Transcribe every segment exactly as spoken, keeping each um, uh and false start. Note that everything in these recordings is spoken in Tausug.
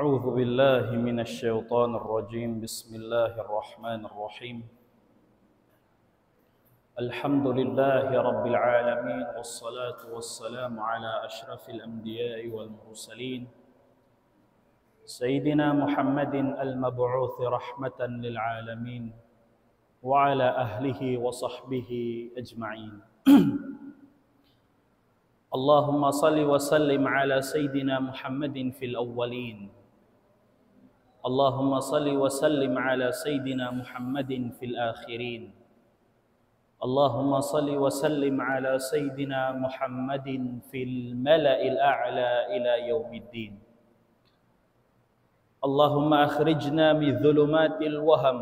أعوذ بالله من الشيطان الرجيم. بسم الله الرحمن الرحيم. الحمد لله رب العالمين، والصلاة والسلام على أشرف الأنبياء والمرسلين، سيدنا محمد المبعوث رحمة للعالمين، وعلى أهله وصحبه أجمعين. اللهم صل وسلم على سيدنا محمد في الأولين. اللهم صل وسلم على سيدنا محمد في الآخرين. اللهم صل وسلم على سيدنا محمد في الملأ الأعلى إلى يوم الدين. اللهم أخرجنا من ظلمات الوهم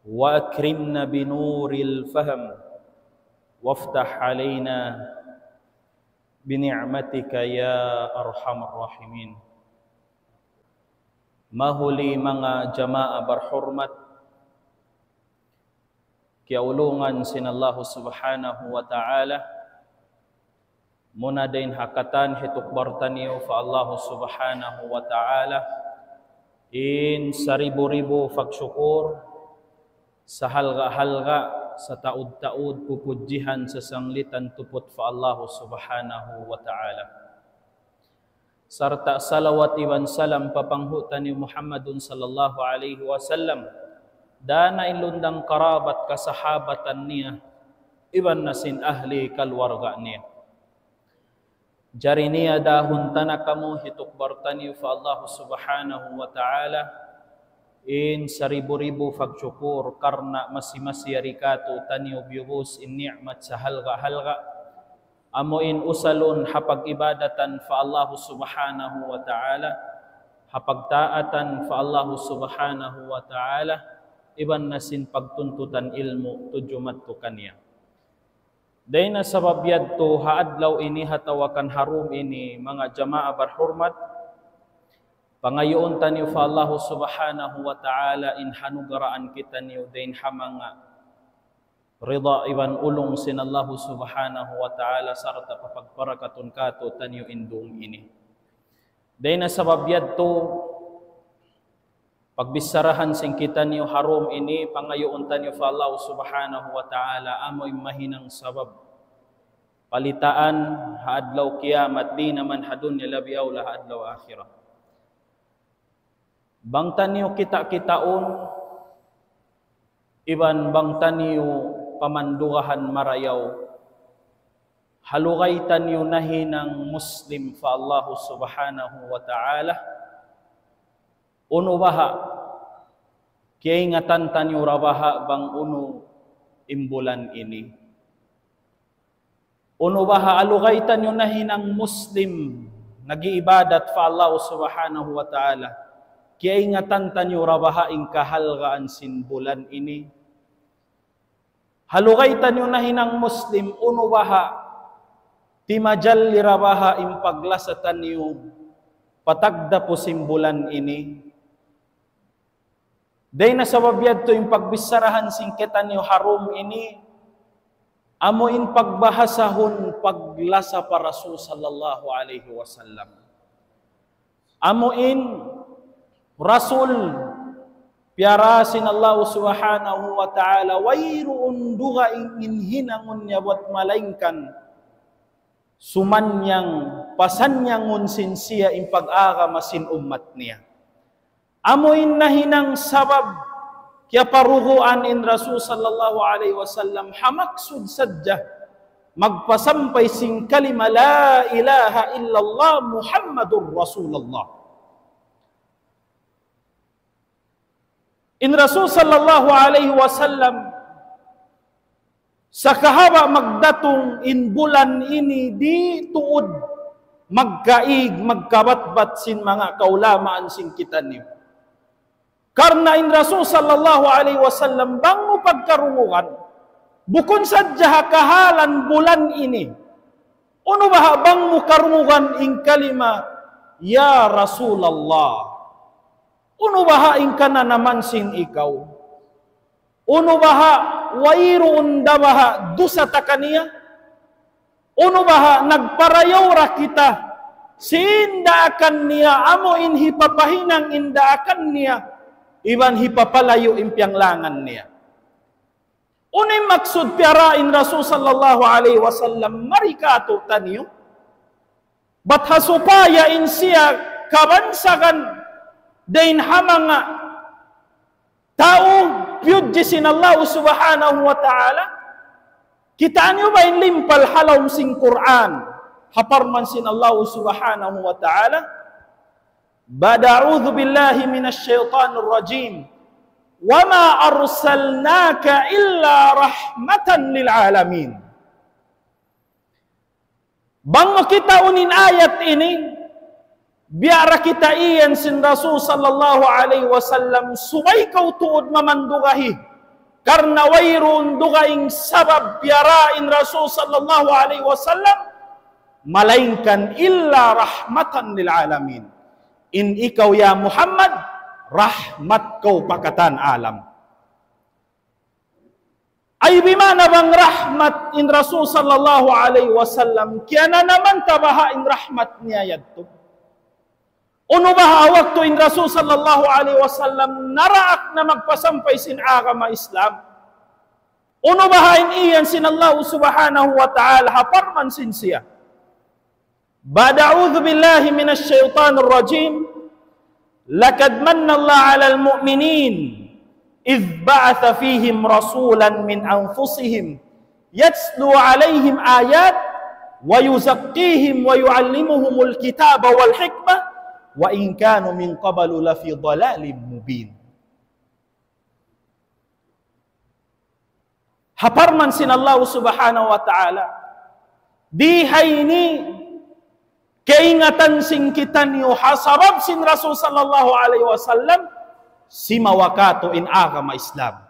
وأكرمنا بنور الفهم وافتح علينا بنعمتك يا أرحم الراحمين. Mahuli manga jamaa barhurmat, kiyaulungan sin Allahu Subhanahu wa Ta'ala, muna dayn ha katan hitukbal taniyu pa Allahu Subhanahu wa Ta'ala in saribu-ribu pagsukur, sahalga'-halga', sataud-taud pupudjihan, sasanglitan tuput pa Allahu Subhanahu wa Ta'ala. Sarta' salawat iban salam pa panghu' taniyu Muhammadun sallallahu alayhi wasallam, dana in lundang karabat kasahabatan niya, iban na sin ahli kaluwarga niya. Jari niya dahun ta na kamu hitukbal taniyu pa Allahu Subhanahu wa Ta'ala in saribu-ribu pagsukur karna' masi-masi yari kātu'niyu biyubus in ni'mat sahalga'-halga'. Amu in usalun ha pag-ibadatan pa Allahu Subhanahu wa Ta'ala, ha pagtaatan pa Allahu Subhanahu wa Ta'ala, iban na sin pagtuntutan ilmu' tudju madtu kaniya. Dayn ha sabab yadtu ha adlaw ini atawa kan ha dum ini, manga jamaa barhurmat, pangayuun taniyu pa Allahu Subhanahu wa Ta'ala in hanugaraan kitaniyu dayn ha manga rida iban ulung sin Allahu Subhanahu wa Ta'ala sarta' papagbarakatun kātu'niyu in dum ini. Dayn ha sabab yadtu, pagbicharahan sin kitaniyu ha dum ini, pangayuun taniyu pa Allahu Subhanahu wa Ta'ala, amu in mahinang sabab palitaan ha adlaw kiyamat, di' na man ha dunya, labi awla ha adlaw akhirat. Bang taniyu kita-kitaun, iban bang taniyu pamandugahan marayaw, ha lugay taniyu nahinang Muslim pa Allahu Subhanahu wa Ta'ala, unu baha', kiyaingatan taniyu ra baha' bang unu in bulan ini? Unu baha', ha lugay taniyu nahinang Muslim, nag-iibadat pa Allahu Subhanahu wa Ta'ala, kiyaingatan taniyu ra baha' in kahalgaan sin bulan ini? Ha lugay taniyu nahinang Muslim, unu baha', timajalli ra baha' in paglasa taniyu pa tagdapu sin bulan ini? Dayn ha sabab yadtu in pagbicharahan sin kitaniyu ha dum ini, amu in pagbahasahun paglasa pa Rasul sallallahu alayhi wasallam. Amu in Rasul piyara sin Allahu Subhanahu wa Ta'ala, wayruun dugaing in hinangun niya buwat malaingkan sumanyang, pasanyangun sin siya in pag-agama sin ummat niya. Amu in nahinang sabab kiyaparuguan in Rasul sallallahu alayhi wasallam, ha maksud sadja magpasampay sin kalima la ilaha illallah Muhammadur Rasulullah. In Rasul sallallahu alayhi wasallam, sakahaba' magdatung in bulan ini, di' tuud magkaig, magkabatbat sin manga kaulamaan sin kitaniyu. Karna' in Rasul sallallahu alayhi wasallam, bang mu pagkarungugan, bukun sadja ha kahalan bulan ini, unu baha' bang mu karungugan in kalima, "Ya Rasulallah"? Unu baha' in kananaman sin ikaw? Unu baha' wayruun da baha' dusa ta kaniya? Unu baha' nagparayaw ra kita sin daakan niya, amu in hipapahinang in daakan niya, iban hipapalayu' in piyanglangan niya. Unu in maksud piyarā in Rasul sallallahu alayhi wasallam mari kātu'niyu? Bat ha supaya in siya kabansagan dayn ha manga tau piyudji sin Allah subhanahu wa ta'ala. Kitaa niyu ba in limpal ha lawm sin Qur'an? Ha parman sin Allah subhanahu wa ta'ala, بعد أعوذ بالله من الشيطان الرجيم. وما أرسلناك إلا رحمة للعالمين. Bang mu kitaun in ayat ini, biya' da kita iyan sin Rasul sallallahu alayhi wasallam, subay kaw tuud mamandugahi. Karna' wayruun dugaing sabab piyarā in Rasul sallallahu alayhi wasallam, malaingkan إلا رحمة للعالمين. In ikaw ya Muhammad, rahmat kaw pa katan alam. Ay bima'na bang rahmat in Rasul sallallahu alayhi wasallam, kiyananaman ta baha' in rahmat niya yadtu? Unu baha' waktu in Rasul sallallahu alayhi wasallam naraak na magpasampay sin agama Islam? Unu baha' in iyan sin Allah subhanahu wa ta'ala ha parman sin siya? بعد أعوذ بالله من الشيطان الرجيم. لقد من الله على المؤمنين إذ بعث فيهم رسولا من أنفسهم يتلو عليهم آياته ويزكيهم ويعلمهم الكتاب والحكمة وإن كانوا من قبل لفي ضلال مبين. Ha parman sin Allah subhanahu wa ta'ala, di ha ini kaingatan sin kitaniyu ha sabab sin Rasul sallallahu alayhi wasallam, simawa kātu' in agama Islam.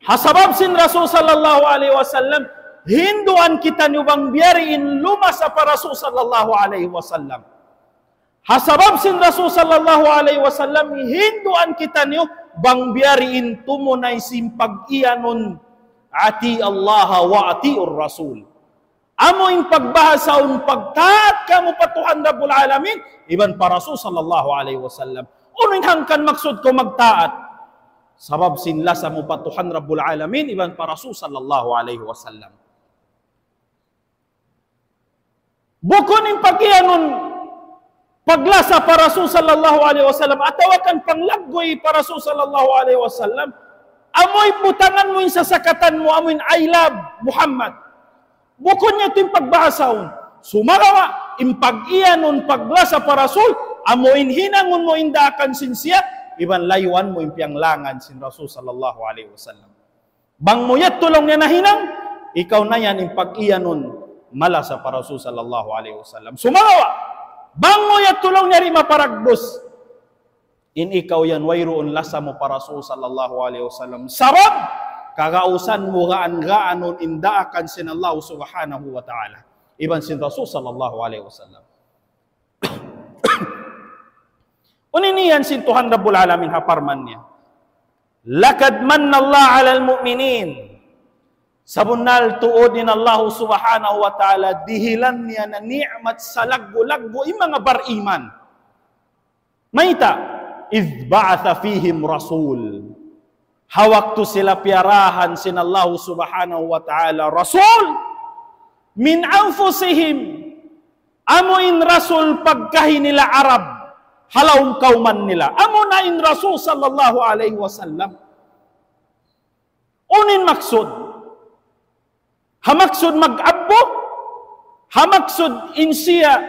Ha sabab sin Rasul sallallahu alayhi wasallam, hinduan kitaniyu bang biya' diin lumasa pa Rasul sallallahu alayhi wasallam. Ha sabab sin Rasul sallallahu alayhi wasallam, hinduan kitaniyu bang biya' diin tumunay sin pag-iyanun, أطيعوا الله وأطيعوا الرسول. Amu in pagbahasaun pagtaat kamu pa Tuhan Rabbul Alamin, iban pa Rasul sallallahu alayhi wasallam. Unu in hangkan maksud kaw magtaat? Sabab sin lasa mu pa Tuhan Rabbul Alamin, iban pa Rasul sallallahu alayhi wasallam. Bukun in pag-iyanun paglasa pa Rasul sallallahu alayhi wasallam, atawa kan panglagguy pa Rasul sallallahu alayhi wasallam, amuin butangan mu in sasakatan mu, amuin "I love Muhammad." Bukun niya in pagbahasaun. Sumagawa', in pag-iyanun paglasa pa Rasul, amuin hinangun mu in daakan sin siya, iban layuan mu in piyanglangan sin Rasul sallallahu alayhi wasallam. Bang mu yadtu laung niya nahinang, ikaw na yan in pag-iyanun malasa pa Rasul sallallahu alayhi wasallam. Sumagawa', bang mu yadtu laung niya di' maparagdus, in ikaw yan wayruun lasa mu pa Rasul sallallahu alayhi wasallam. Sabab, kagausan mu gaan-gaanun in daakan sin Allah subhanahu wa ta'ala, iban sin Rasul sallallahu alayhi wasallam. Unu in iyan sin Tuhan Rabbul Alamin ha parman niya, لقد من الله على المؤمنين. Sabunnal tuud in Allah subhanahu wa ta'ala dihilan niya na ni'mat salaggu'-laggu' in manga bariman. Mayta'? إذ بعث فيهم رسولا. Ha waktu sila piyarahan sin Allah subhanahu wa ta'ala Rasul, من أنفسهم, amu in Rasul pagkahi nila Arab, ha lawm kawman nila. Amu na in Rasul sallallahu alayhi wasallam. Unu in maksud? Ha maksud mag-abbu? Ha maksud in siya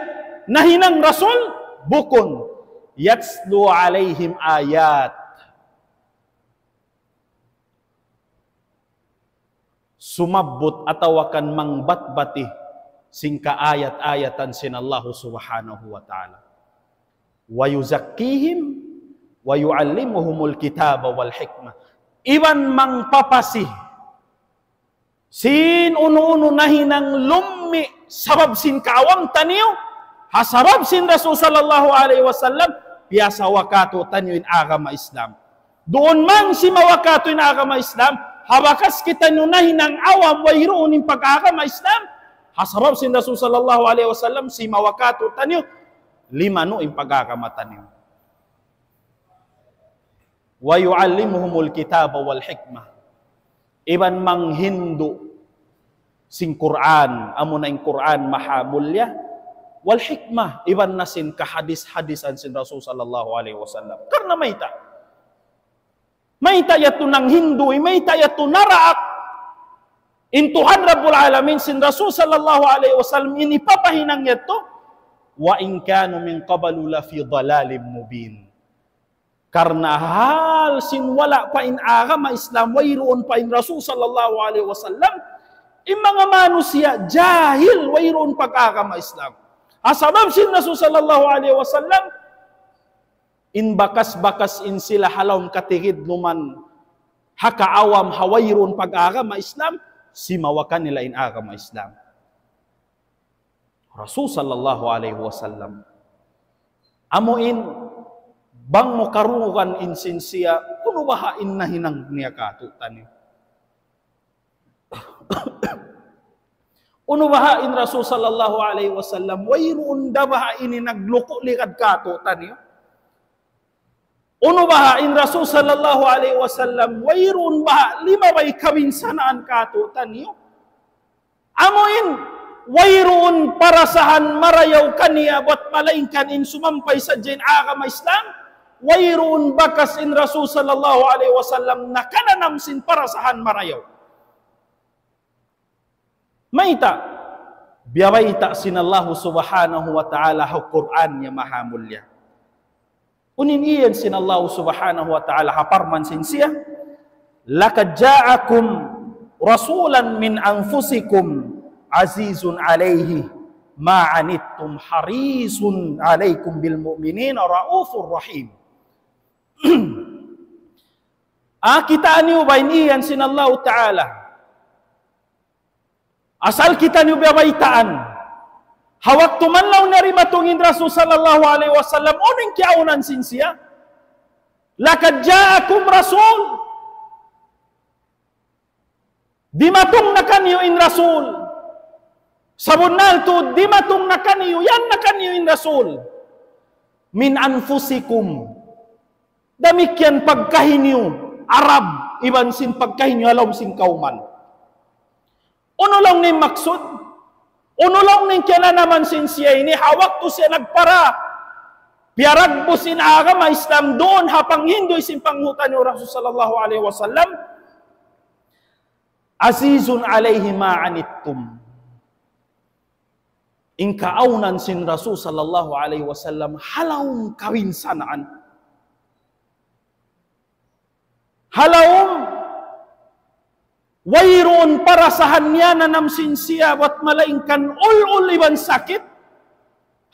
nahinang Rasul? Bukun. يتلو عليهم آياته. Sumabbut atawa kan mangbatbati sin kaayat-ayatan sin Allah subhanahu wa ta'ala. ويزكيهم ويعلمهم الكتاب والحكمة. Iban mangpapasi sin unu-unu nahinang lummi' sabab sin kaawam taniyu, ha sabab sin Rasul sallallahu alayhi wasallam, piyasawa kātu'niyu in agama Islam. Duun man simawa kātu' in agama Islam, ha bakas kitaniyu nahinang awam wayruun in pag-agama Islam, Ha sabab sin Rasul sallallahu alayhi wasallam, simawa kātu'niyu, limanu in pag-agama taniyu. ويعلمهم الكتاب والحكمة. Iban manghindu' sin Qur'an, amuna in Qur'an maha mulia, والحكمة, iban na sin kahadis-hadisan sin Rasul sallallahu alayhi wasallam. Karna' mayta'? Mayta' yadtu nanghindu', mayta' yadtu naraak in Tuhan Rabbul Alamin, sin Rasul sallallahu alayhi wasallam, in hipapahinang yadtu, وإن كانوا من قبل لفي ضلال مبين. Karna' hal sin wala' pa in agama Islam, wayruun pa in Rasul sallallahu alayhi wasallam, in manga manusiya' jahil, wayruun pa agama Islam. Ha sabab sin Rasul sallallahu alayhi wasallam, in bakas-bakas in sila ha lawm katigidluman, ha kaawam, ha wayruun pa agama Islam, simawa kanila in agama Islam. Rasul sallallahu alayhi wasallam. Amu in, bang mu karungugan in sin siya, unu baha' in nahinang niya kātu'niyu? Unu baha' in Rasul sallallahu alayhi wasallam, wayruun da baha' ini nagluku' ligad kātu'niyu? Unu baha' in Rasul sallallahu alayhi wasallam, wayruun baha' limabay kabinsanaan kātu'niyu? Amu in, wayruun parasahan marayaw kaniya bat malaingkan in sumampay sadja in agama Islam, wayruun bakas in Rasul sallallahu alayhi wasallam nakananam sin parasahan marayaw. Mayta'? Biyabayta' sin Allahu subhanahu wa ta'ala ha Qur'an niya maha mulia. Unu in iyan sin Allahu subhanahu wa ta'ala ha parman sin siya, لقد جاءكم رسول من أنفسكم عزيز عليه ما عنتم حريص عليكم بالمؤمنين رءوف رحيم. Ah, kitaa niyu ba in iyan sin Allahu ta'ala? Asal kitaniyu biyabaytaan. Ha waktu man laung niya dimatung in Rasul sallallahu alayhi wasallam, unu in kiyaawnan sin siya? لقد جاءكم رسول. Dimatung na kaniyu in Rasul. Sabunnal tuud, dimatung na kaniyu, yan na kaniyu in Rasul. من أنفسكم. Damikkiyan pagkahi niyu, Arab, iban sin pagkahi niyu ha lawm sin kawman. Unu laung niya in maksud? Unu laung niya in kiyananaman sin siya ini, ha waktu siya nagpara, piyaragbus in agama Islam duun ha panghindu' sin panghuta' niyu Rasul sallallahu alayhi wasallam? عزيز عليه ما عنتم. In kaawnan sin Rasul sallallahu alayhi wasallam, ha lawm kabinsanaan. Ha lawm wayruun parasahan niyananam sin siya bat malaingkan ul-ul iban sakit.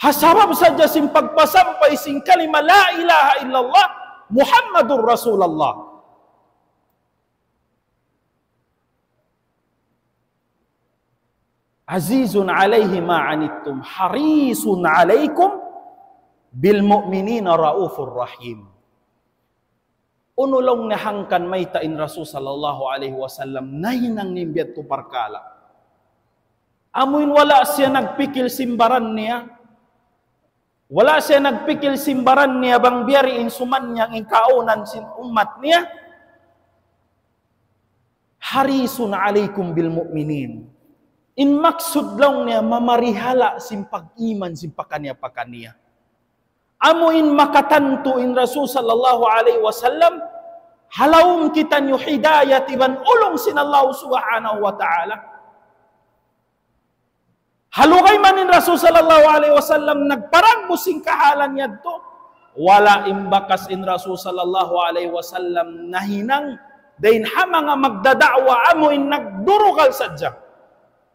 Ha sabab sadja sin pagpasampay sin kalima لا إله إلا الله محمد رسول الله. عزيز عليه ما عنتم حريص عليكم بالمؤمنين رءوف رحيم. Unu laung niya hangkan mayta' in Rasul sallallahu alayhi wasallam nahinang niya in biya' yadtu parkala'. Amu in wala' siya nagpikil sin baran niya. Wala' siya nagpikil sin baran niya bang biya' diin sumannang in kaawnan sin ummat niya. حريص عليكم بالمؤمنين. In maksud laung niya mamarihala' sin pag-iman sin pakaniya-pakaniya. Amu in makatantu in Rasul sallallahu alayhi wasallam, ha lawm kitaniyu hidayat iban ulung sin Allah subhanahu wa ta'ala. Ha lugay man in Rasul sallallahu alayhi wasallam nagparagbus sin kahalan yadtu, wala' in bakas in Rasul sallallahu alayhi wasallam nahinang dayn ha manga magdada'wa amu in nagdurugal sadja.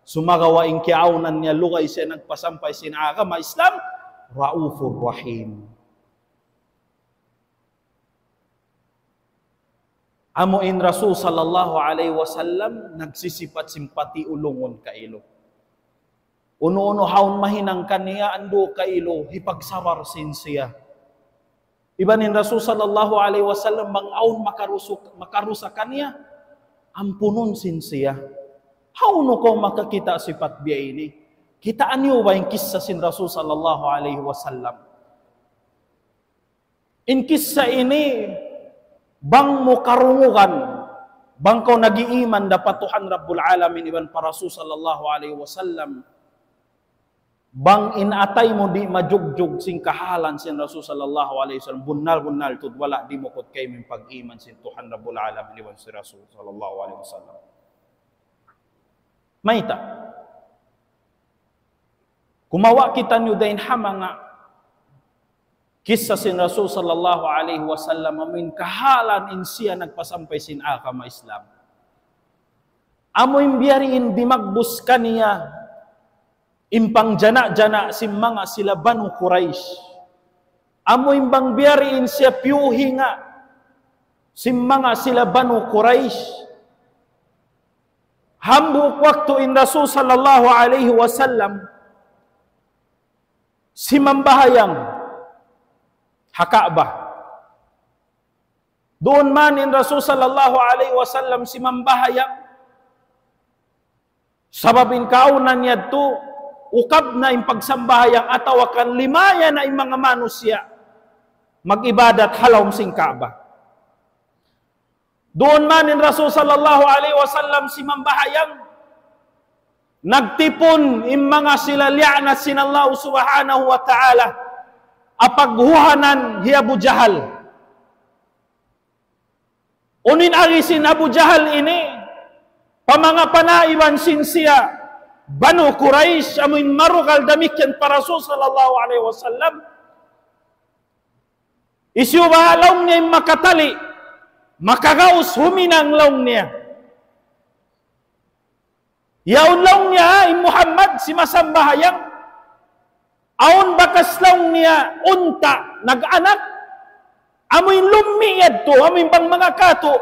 Sumagawa' in kiyaawnan niya lugay siya nagpasampay sin agama Islam, رءوف رحيم. Amu in Rasul sallallahu alayhi wasallam nagsisipat sin pati ulungun kailu. Unu-unu haun mahinang kaniya andu' kailu, hipagsabar sin siya. Iban in Rasul sallallahu alayhi wasallam bang awn makarusak, makarusak kaniya, ampunun sin siya. Hawnu kaw makakita' sipat biya' ini? Kitaa niyu ba in kissa sin Rasul sallallahu alayhi wasallam? In kissa ini, bang mu karungugan, bang kaw nag-iiman da pa Tuhan Rabbul Alamin iban pa Rasul sallallahu alayhi wasallam, bang in atay mu di' majugjug sin kahalan sin Rasul sallallahu alayhi wasallam, bunnal-bunnal tuud wala' dimukut kaymu in pag-iman sin Tuhan Rabbul Alamin iban sin Rasul sallallahu alayhi wasallam. Mayta'? Kumawa' kitaniyu dayn ha manga kissa sin Rasul sallallahu alayhi wasallam, amuin kahalan in siya nagpasampay sin agama Islam. Amuin biya' diin dimagbus kaniya in pangjana'-jana' sin manga sila Banu Quraysh. Amuin bang biya' diin siya piyuhinga sin manga sila Banu Quraysh. Hambuuk waktu in Rasul sallallahu alayhi wasallam simambahayang ha Ka'bah. Duun man in Rasul sallallahu alayhi wasallam simambahayang. Sabab in kaawnan yadtu, ukab na in pagsambahayang atawa kan limaya na in manga manusiya' mag-ibadat ha lawm sin Ka'bah. Duun man in Rasul sallallahu alayhi wasallam simambahayang, nagtipun in manga sila liyaanat sin Allah subhanahu wa ta'ala, apaghuhanan hi Abu Jahal. Unu in agi sin Abu Jahal ini, pa manga panaiban sin siya Banu Quraysh, amuin marugal damikkiyan pa Rasul sallallahu alayhi wasallam. Hisiyu ba laung niya in makatali, makagaus huminang laung niya. Yaun laung niya in Muhammad simasambahayang, awn bakas laung niya unta' nag-anak, amuin lummi' yadtu, amuin bang manga katu',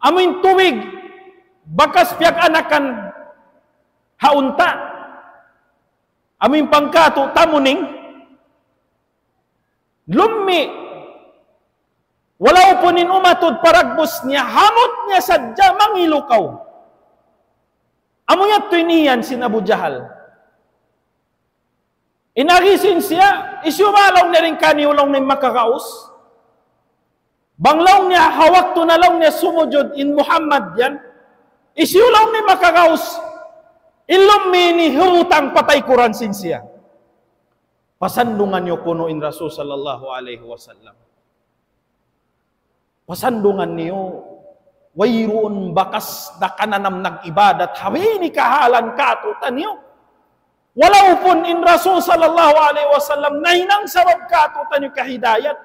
amuin tubig, bakas piyag-anakan ha unta', amuin pangkatu' tamuning, lummi'. Walaupun in umatud pa dagbus niya, hamut niya sadja mangilukaw. Amu yadtu in iyan sin Abu Jahal. In agi sin siya, hisiyu ba laung niya dayn kaniyu laung niya makagaus? Bang laung niya, ha waktu na laung niya sumujud in Muhammad yan, hisiyu laung niya makagaus? In lummi' ini hibutang pa taykuran sin siya. Pasandungan niyu kunu' in Rasul sallallahu alayhi wasallam. Pasandungan niyu, wayruun bakas nakananam nag-ibadat ha ini kahalan katu'taniyu. Walaupun in Rasul sallallahu alayhi wasallam nahinang sabab katu'taniyu kahidayat.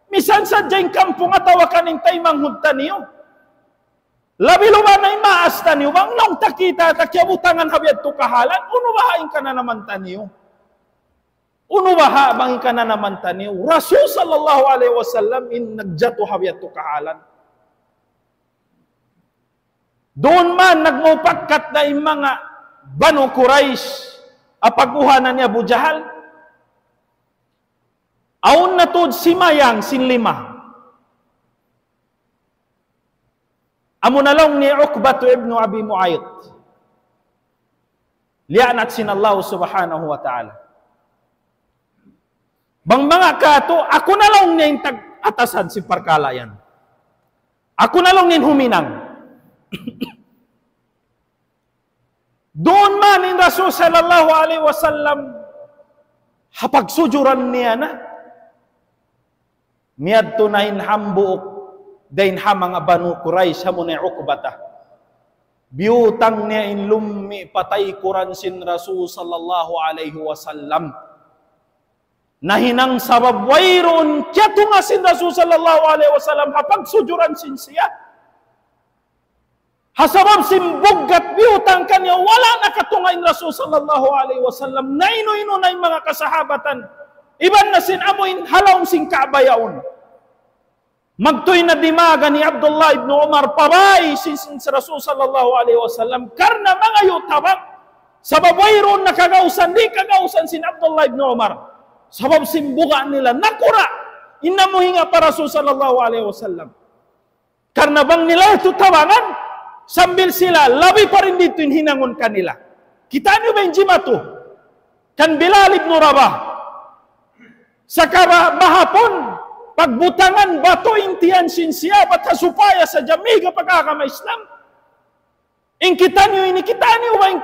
Misan sadja in kampung atawa kan in taymanghud taniyu. Labi luba na in maas taniyu, bang laung ta kita, ta kiyabutangan ha biya' yadtu kahalan, unu baha' in kananaman taniyu? Unu baha' bang in kananaman taniyu? Rasul sallallahu alayhi wasallam in nagjatu ha biya' yadtu kahalan. Duun man nagmupakkat na in manga Banu Quraysh, apaghuhanan hi Abu Jahal. Awn na tuud simayang sin lima. Amu na laung niya Uqbatu ibnu Abi Mu'ayt. Liyaanat sin Allah subhanahu wa ta'ala. Bang manga katu', aku na laung niya in tag-atasan sin parkala' yan. Aku na laung niya in huminang. Duun man in Rasul sallallahu alayhi wasallam ha pagsujuran niya na. Miyadtu na in hambuuk dayn ha manga Banu Quraysh, amu na hi Uqbata. Biyutang niya in lummi' pa taykuran sin Rasul sallallahu alayhi wasallam. Nahinang sabab wayruun kiyatunga' sin Rasul sallallahu alayhi wasallam ha pagsujuran sin siya. Ha sabab sin buggat biyutang kaniya, wala' nakatunga' in Rasul sallallahu alayhi wasallam. Nainu-inu na in manga kasahabatan. Iban na sin amu in ha lawm sin Ka'bah yaun. Magtuy na dimagan hi Abdullah ibn Umar pa bāy sin, sin Rasul sallallahu alayhi wasallam. Karna' mangayu' tabang. Sabab wayruun nakagausan, di' kagausan sin Abdullah ibn Umar. Sabab sin buga' nila nakura'. In namuhinga pa Rasul sallallahu alayhi wasallam. Karna' bang nila yadtu tabangan, sambil sila, labi pa dayn didtu in hinangun kanila. Kita' niyu ba in jimatu kan Bilal ibn Rabah? Saka ba-, bahapun pagbutangan batu in tiyan sin siya, bat ha supaya sadja miga pag-agama Islam. In kitaniyu ini, kitaniyu ba in,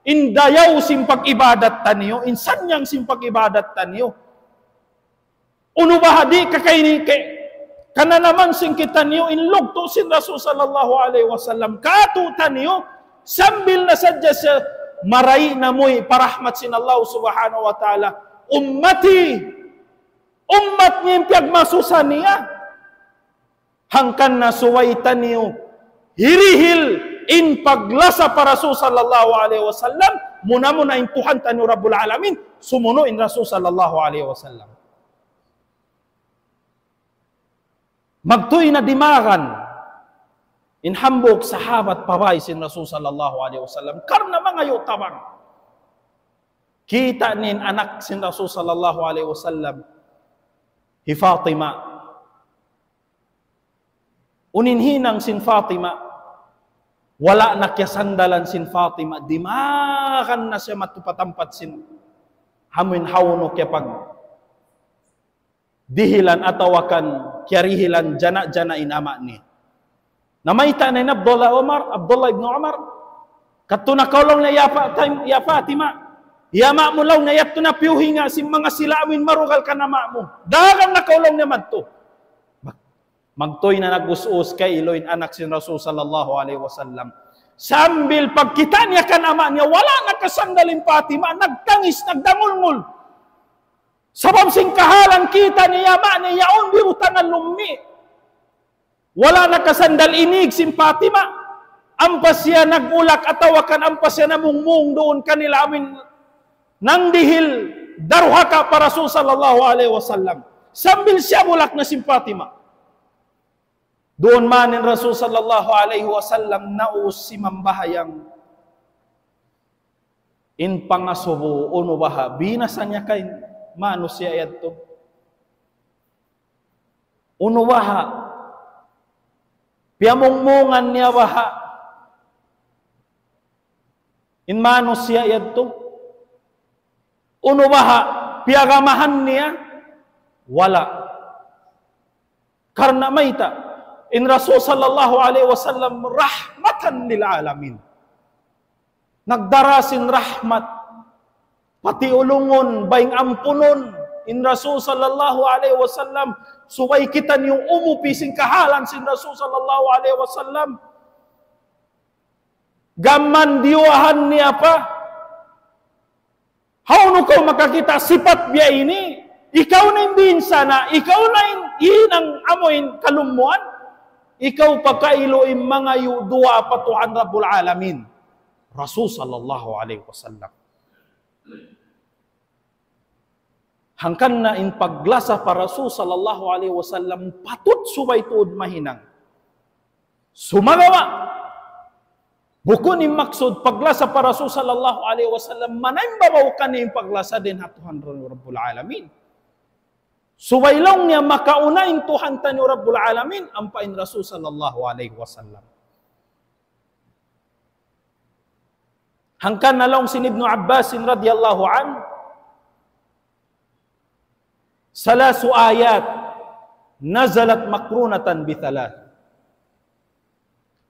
in dayaw sin pag-ibadat taniyu, in sanyang sin pag-ibadat taniyu? Unu baha' di' ka kay ini kay, kananaman sin kitaniyu in lugtu' sin Rasul sallallahu alayhi wasallam kātu'niyu, sambil na sadja siya marayi' na muwi' pa rahmat sin Allah subhanahu wa ta'ala. Ummati, ummat niya in piyagmasusa niya. Hangkan na subay taniyu hirihil in paglasa pa Rasul sallallahu alayhi wasallam, muna-muna in Tuhan taniyu Rabbul Alamin, sumunu' in Rasul sallallahu alayhi wasallam. Magtuy na dimagan in hambuuk sahabat pa bāy sin Rasul sallallahu alayhi wasallam, karna' mangayu' tabang. Kita' niya in anak sin Rasul sallallahu alayhi wasallam, hi Fatima. Unu in hinang sin Fatima? Wala' na kiyasandalan sin Fatima, dimagan na siya madtu pa tampat sin amuin hawnu kiyapag dihilan atawa kan kiyarihilan jana-jana in ama' niya. Namayta' na in Abdullah Umar, Abdullah ibn Umar, kadtu na kaw laung niya, "Ya Fa-, Tim-, ya Fatima, in ama' mu laung niya yadtu na piyuhinga' sin manga sila amuin marugal kan ama' mu. Dagan na kaw laung niya madtu." Mag-, magtuy na nag-us-us kaylu in anak sin Rasul sallallahu alayhi wasallam. Sambil pagkita' niya kan ama' niya, wala' nakasandal in Fatima, nagtangis, nagdangulngul. Sabab sin kahalan kita' niya in ama' niya yaun birutangan lummi'. Wala' nakasandal in īg sin Fatima. Ampa siya nag-ulak atawa kan ampa siya namungmung duun kanila amuin nangdihil daruhaka pa Rasul sallallahu alayhi wasallam. Sambil siya bulak na sin Fatima. Duun man in Rasul sallallahu alayhi wasallam naus simambahayang. In pangasubu, unu baha' binasa niya kay manusiya' yadtu? Unu baha' piyamungmungan niya baha' in manusiya' yadtu? Unu baha' piyagamahan niya? Wala'. Karna' mayta', in Rasul sallallahu alayhi wasallam rahmatan lil alamin. Nagdara sin rahmat, patiulungun, bayng ampunun in Rasul sallallahu alayhi wasallam, subay kitaniyu umupi sin kahalan sin Rasul sallallahu alayhi wasallam. Gam man diyuwahan niya pa. Hawnu kaw makakita' sipat biya' ini? Ikaw na in binsana', ikaw na in hinang amuin kalummuan, ikaw pa kailu in mangayu' duwaa pa Tuhan Rabbul Alamin. Rasul sallallahu alayhi wasallam. Hangkan na in paglasa pa Rasul sallallahu alayhi wasallam patut subay tuud mahinang. Sumagawa', bukun in maksud paglasa pa Rasul sallallahu alayhi wasallam, manaimbabaw kaniya in paglasa dayn ha Tuhan Rabbul Alamin. Subay laung niya makauna in Tuhan taniyu Rabbul Alamin, ampa in Rasul sallallahu alayhi wasallam. Hangkan na laung sin Ibnu Abbas radiyallahu anhu, ثلاث آيات نزلت مقرونة بثلاث.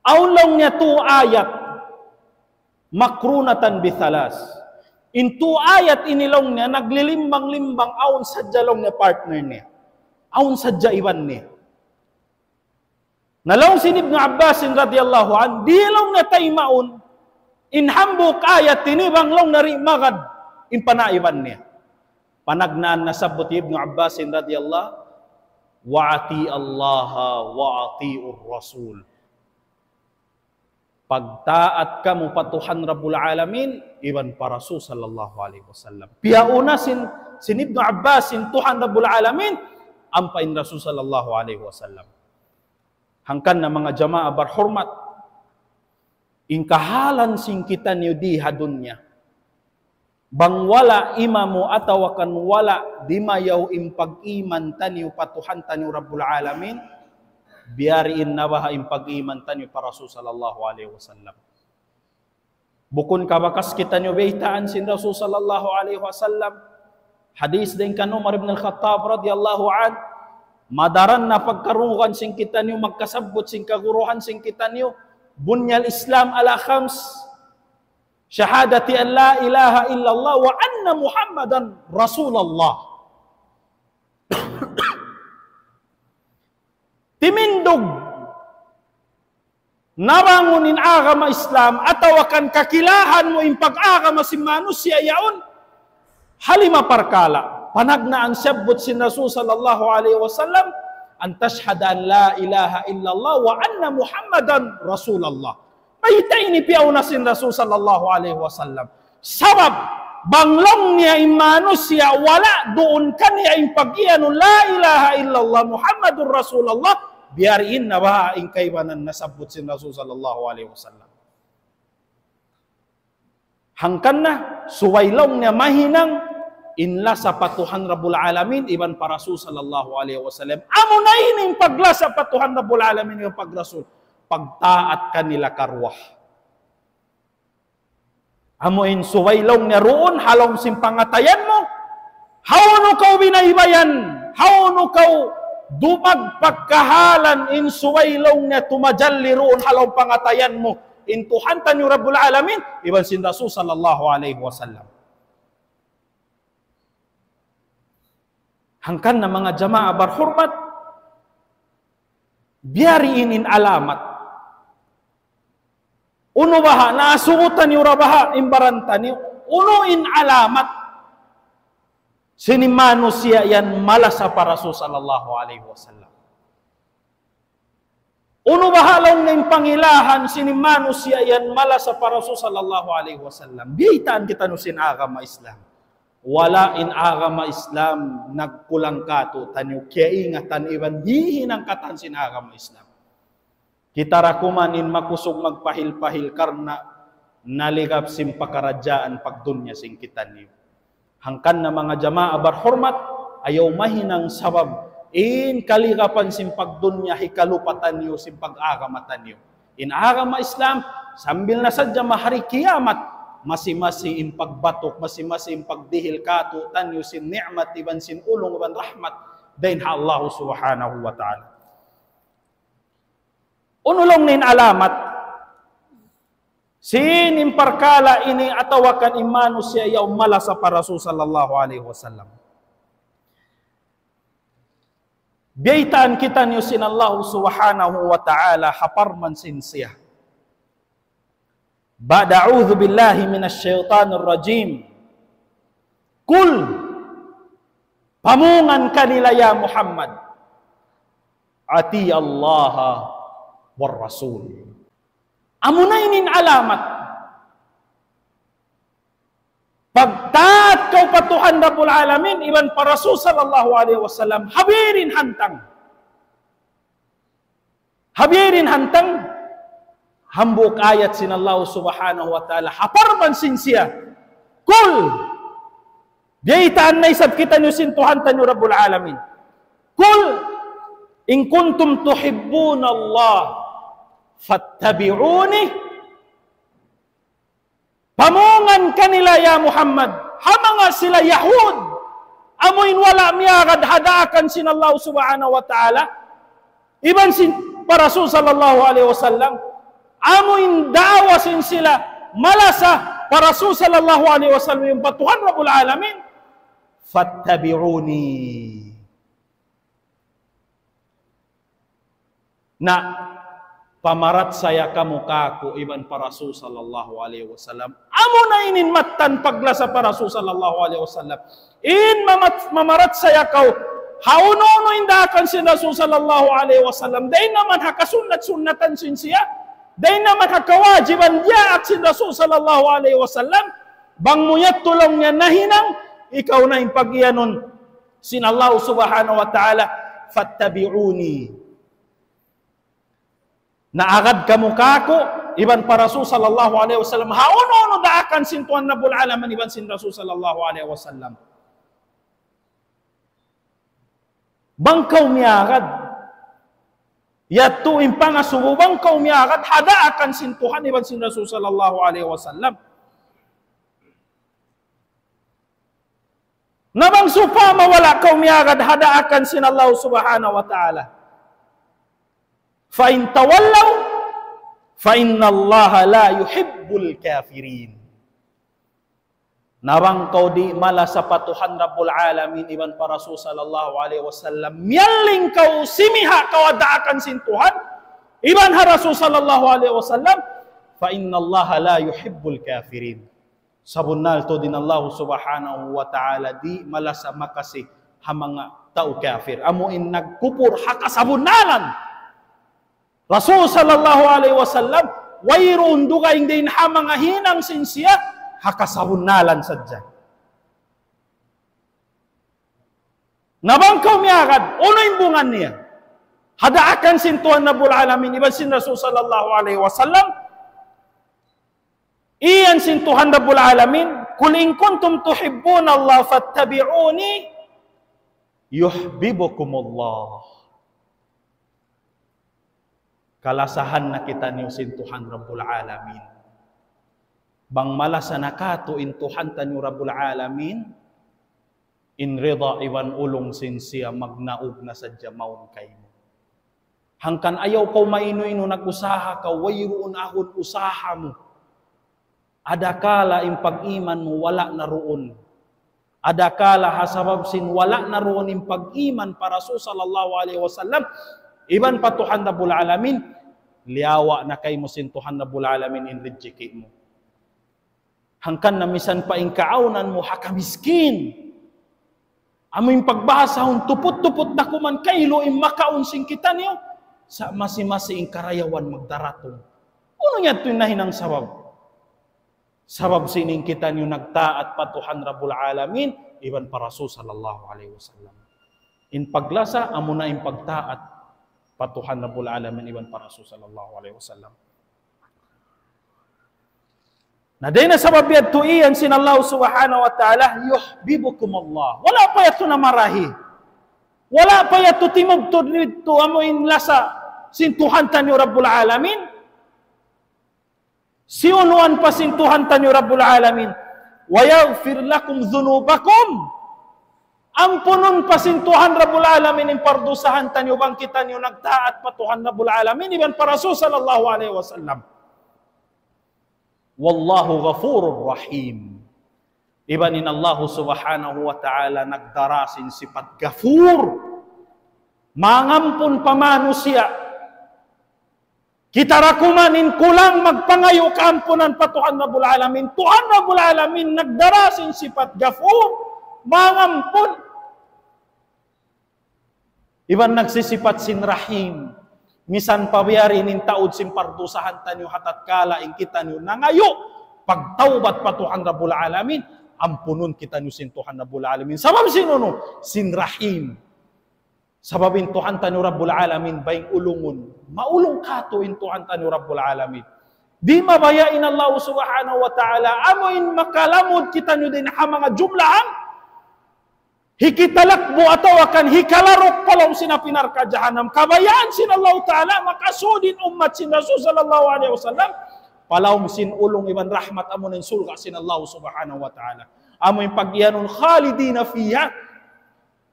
Awn laung niya tu ayat مقرونة بثلاث. In tu ayat ini laung niya naglilimbang-limbang, awn sadja laung niya partner niya. Awn sadja iban niya. Na laung sin Ibnu Abbas radiyallahu anhu, di' laung niya taymaun in hambuuk ayat ini bang laung niya di' magad in panaiban niya. Panagnaan nasabbut Ibnu Abbas radiyallahu, وأطيعوا الله وأطيعوا الرسول. Pagtaat kamu pa Tuhan Rabbul Alamin, iban pa Rasul sallallahu alayhi wasallam. Piyauna sin, sin Ibnu Abbas in Tuhan Rabbul Alamin, ampa in Rasul sallallahu alayhi wasallam. Hangkan na manga jamaa barhurmat, in kahalan sin kitaniyu di ha dunya. Bang wala' imamu atawa kan wala' dimayaw in pag-iman taniyu pa Tuhan taniyu Rabbul Alamin, biyariin na baha' in pag-iman taniyu pa Rasul sallallahu alayhi wasallam. Bukun ka bakas kitaniyu baytaan sin Rasul sallallahu alayhi wasallam. Hadith dayn kan Umar ibn al-Khattab radiyallahu anhu, madaran na pagkarungugan sin kitaniyu, magkasabbut sin kaguruhan sin kitaniyu, بني الإسلام على خمس، شهادة أن لا إله إلا الله وأن محمدا رسول الله. Timindug nabangun in agama Islam, atawa kan kakilahan mu in pag-agama sin manusiya' yaun, ha lima parkala'. Panagnaan siyabbut sin Rasul sallallahu alayhi wasallam, أن تشهد أن لا إله إلا الله وأن محمدا رسول الله. Mayta' ini piyauna sin Rasul sallallahu alayhi wasallam? Sabab, bang laung niya in manusiya' wala' duun kaniya in pag-iyanun لا إله إلا الله محمد رسول الله, biyariin na baha' in kaibanan nasabbut sin Rasul sallallahu alayhi wasallam. Hangkan na, subay laung niya mahinang in lasa pa Tuhan Rabbul Alamin iban pa Rasul sallallahu alayhi wasallam. Amuna ini in paglasa pa Tuhan Rabbul Alamin iban pa Rasul. Pagtaat kanila karuwa. Amu in subay laung niya duun ha lawm sin pangatayan mu, hawnu kaw binaybayan, hawnu kaw dumagpak kahalan, in subay laung niya tumajalli duun ha lawm pangatayan mu in Tuhan taniyu Rabbul Alamin iban sin Rasul sallallahu alayhi wasallam. Hangkan na manga jamaa barhurmat, biyariin in alamat. Unu baha', naasubutan niyu ra baha' in baran taniyu, unu in alamat sin in manusiya' yan malasa pa Rasul sallallahu alayhi wasallam? Unu baha' laung niya in pangilahan sin in manusiya' yan malasa pa Rasul sallallahu alayhi wasallam? Biyaytaan kitaniyu sin agama Islam. Wala' in agama Islam nagkulang kātu'niyu, kiyaingatan iban hihinang katan sin agama Islam. Kita ra kuman in makusug magpahil-pahil karna' naligap sin pakaradjaan pagdunya sin kitaniyu. Hangkan na manga jamaa barhurmat, ayaw mahinang sabab in kaligapan sin pagdunya hikalupa taniyu sin pag-agama taniyu. In agama Islam, sambil na sadja ma hari kiyamat, masi-masi in pagbatuk, masi-masi in pagdihil kātu'niyu sin ni'mat iban sin ulung iban rahmat dayn ha Allah subhanahu wa ta'ala. Unu laung niya in alamat sin in parkala' ini atawa kan in manusiya' yaun malasa pa Rasul sallallahu alayhi wasallam? Biyaytaan kitaniyu sin Allah subhanahu wa ta'ala ha parman sin siya. بعد أعوذ بالله من الشيطان الرجيم. قل, pamungan kanila ya Muhammad, أطيعوا الله والرسول. Amuna ini in alamat. Pagtaat kaw pa Tuhan Rabbul Alamin, iban pa Rasul sallallahu alayhi wasallam, ha biya' diin hantang. Ha biya' diin hantang, hambuuk ayat sin Allah subhanahu wa ta'ala, ha parman sin siya. قل, biyaytaan na isab kitaniyu sin Tuhan taniyu Rabbul Alamin. قل إن كنتم تحبون الله فاتبعوني. Pamungan kanila, ya Muhammad, ha manga sila Yahud, amu in wala' miyagad ha daakan sin Allah subhanahu wa ta'ala, iban sin pa Rasul sallallahu alayhi wasallam, amu in daawa sin sila malasa pa Rasul sallallahu alayhi wasallam, iban pa Tuhan Rabbul Alamin, فاتبعوني. Na, pamarachaya kamu kāku' iban pa Rasul sallallahu alayhi wasallam. Amuna ini in mattan paglasa pa Rasul sallallahu alayhi wasallam. In mamat-, mamarachaya kaw ha unu-unu in daakan sin Rasul sallallahu alayhi wasallam. Dayn naman ha kasunnat-sunnatan sin siya. Dayn naman ha kawajiban diyaak sin Rasul sallallahu alayhi wasallam. Bang mu yadtu laung niya nahinang, ikaw na in pag-iyanun sin Allah subhanahu wa ta'ala, فاتبعوني. Na agad kamu kāku', iban pa Rasul sallallahu alayhi wasallam, ha unu-unu daakan sin Tuhan Rabbul Alamin, iban sin Rasul sallallahu alayhi wasallam. Bang kaw miyagad, Yadtu in pangasubu bang kaw miyagad ha daakan sin Tuhan iban sin Rasul sallallahu alayhi wasallam. Na bang sawpama wala' kaw miyagad ha daakan sin Allah subhanahu wa ta'ala. فإن تولوا فإن الله لا يحب الكافرين. Na bang kaw di' malasa pa Tuhan Rabbul Alamin iban pa Rasul sallallahu alayhi wasallam, miyalling kaw simiha' kaw ha daakan sin Tuhan iban ha Rasul sallallahu alayhi wasallam, فإن الله لا يحب الكافرين. Sabunnal tuud in Allah subhanahu wa ta'ala di' malasa makasi ha manga tau kafir. Amu in nagkupur ha kasabunnalan. Rasul sallallahu alayhi wasallam, wayruun dugaing dayn ha manga hinang sin siya, ha kasabunnalan sadja. Na bang kaw miyagad, unu in bunga niya? Ha daakan sin Tuhan Rabbul Alamin, iban sin Rasul sallallahu alayhi wasallam, iyan sin Tuhan Rabbul Alamin, قل إن كنتم تحبون الله فاتبعوني يحببكم الله. Kalasahan na kitaniyu sin Tuhan Rabbul Alamin. Bang malasa na katu' in Tuhan taniyu Rabbul Alamin, in rida iban ulung sin siya magnaug na sadja mawn kaymu. Hangkan ayaw kaw mainu-inu nag-usaha kaw, wayruun ahun usaha mu. Adakala in pag-iman mu wala' na duun. Adakala ha sabab sin wala' na duun in pag-iman pa Rasul sallallahu alayhi wasallam, iban pa Tuhan Rabbul Alamin, liyawa' na kaymu sin Tuhan Rabbul Alamin in rijiki' mu. Hangkan na misan pa in kaawnan mu ha kamiskin. Amu in pagbahasahun tuput-tuput da kuman kailu in makaun sin kitaniyu. Sa' masi-masi in karayawan magdaratung. Unu yadtu in nahinang sabab? Sabab sin in kitaniyu nagtaat pa Tuhan Rabbul Alamin, iban pa Rasul sallallahu alayhi wasallam. In paglasa, amuna in pagtaat pa Tuhan Rabbul Alamin, iban pa Rasul sallallahu alayhi wasallam. Na dayn ha sabab yadtu iyan sin Allah subhanahu wa ta'ala, يحببكم الله. Wala' pa yadtu na marahi. Wala' pa yadtu timubtud didtu amu in lasa sin Tuhan taniyu Rabbul Alamin. Siyunuan pa sin Tuhan taniyu Rabbul Alamin. ويغفر لكم ذنوبكم. Ampunun pa sin Tuhan Rabbul Alamin in pardusahan taniyu bang kitaniyu nagtaat pa Tuhan Rabbul Alamin iban pa Rasul sallallahu alayhi wasallam. والله غفور رحيم. Iban in Allah subhanahu wa ta'ala nagdara sin sipat Ghafur. Mangampun pa manusiya'. Kita da kuman in kulang magpangayu' kaampunan pa Tuhan Rabbul Alamin. Tuhan Rabbul Alamin nagdara sin sipat Ghafur, mangampun. Iban nagsisipat sin Rahim. Misan pa biya' diin in taud sin pardusahan taniyu ha tatkala in kitaniyu nangayu' pagtawbat pa Tuhan Rabbul Alamin, ampunun kitaniyu sin Tuhan Rabbul Alamin. Sabab sin unu? Sin Rahim. Sabab in Tuhan taniyu Rabbul Alamin, bang ulungun, maulung katu' in Tuhan taniyu Rabbul Alamin. Di' mabaya' in Allah subhanahu wa ta'ala, amu in makalamud kitaniyu dayn ha manga jumlahan, hikitalakbu atawa kan hikalaruk pa lawm sin api narka' jahannam. Kabayaan sin Allah ta'ala, makasud in ummat sin Rasul sallallahu alayhi wasallam, pa lawm sin ulung iban rahmat amu in surga' sin Allah subhanahu wa ta'ala. Amu in pag-iyanun خالدين فيها.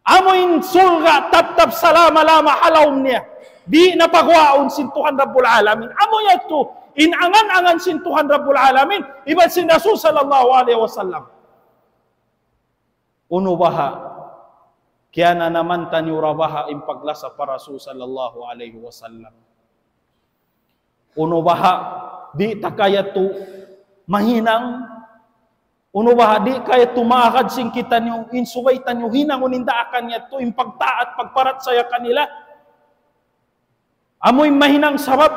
Amu in surga' tattap salama-lama ha lawm niya. Di' na paguwaun sin Tuhan Rabbul Alamin. Amu yadtu in angan-angan sin Tuhan Rabbul Alamin, iban sin Rasul sallallahu alayhi wasallam. Unu baha'? Kiyananaman taniyu ra baha' in paglasa pa Rasul sallallahu alayhi wasallam. Unu baha'? Di' ta kayatu mahinang. Unu baha'? Di' kayatu maagad sin kitaniyu, in subay taniyu hinangun in daakan yadtu, in pagtaat, pagparachaya kanila. Amu in mahinang sabab.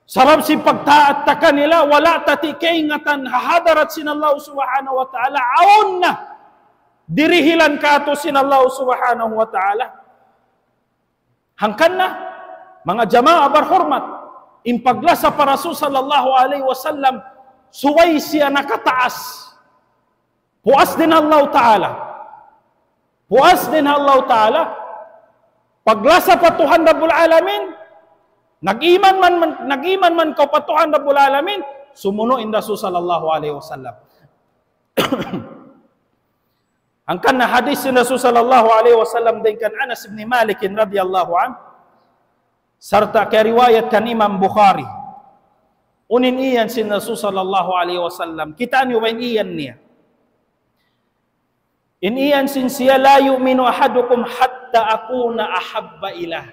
Sabab sin pagtaat ta kanila, wala' ta ti kaingatan ha hadarat sin Allah subhanahu wa ta'ala, awn na dirihilan katu' sin Allah subhanahu wa ta'ala. Hangkan na, manga jamaa barhurmat, in paglasa pa Rasul sallallahu alayhi wasallam, subay siya nakataas. Puas dayn ha Allah ta'ala. Puas dayn ha Allah ta'ala. Paglasa pa Tuhan Rabbul Alamin, Nag-iman man, man, nag-iman man kaw pa Tuhan Rabbul Alamin, sumunu' in Rasul sallallahu alayhi wasallam. Hangkan na hadith sin Rasul sallallahu alayhi wasallam dayn kan Anas ibn Malik radiyallahu anhu, sarta' kiyariwayat kan Imam Bukhari. Unu in iyan sin Rasul sallallahu alayhi wasallam. Kitaa niyu ba in iyan niya? In iyan sin siya, لا يؤمن أحدكم حتى أكون أحب إليه،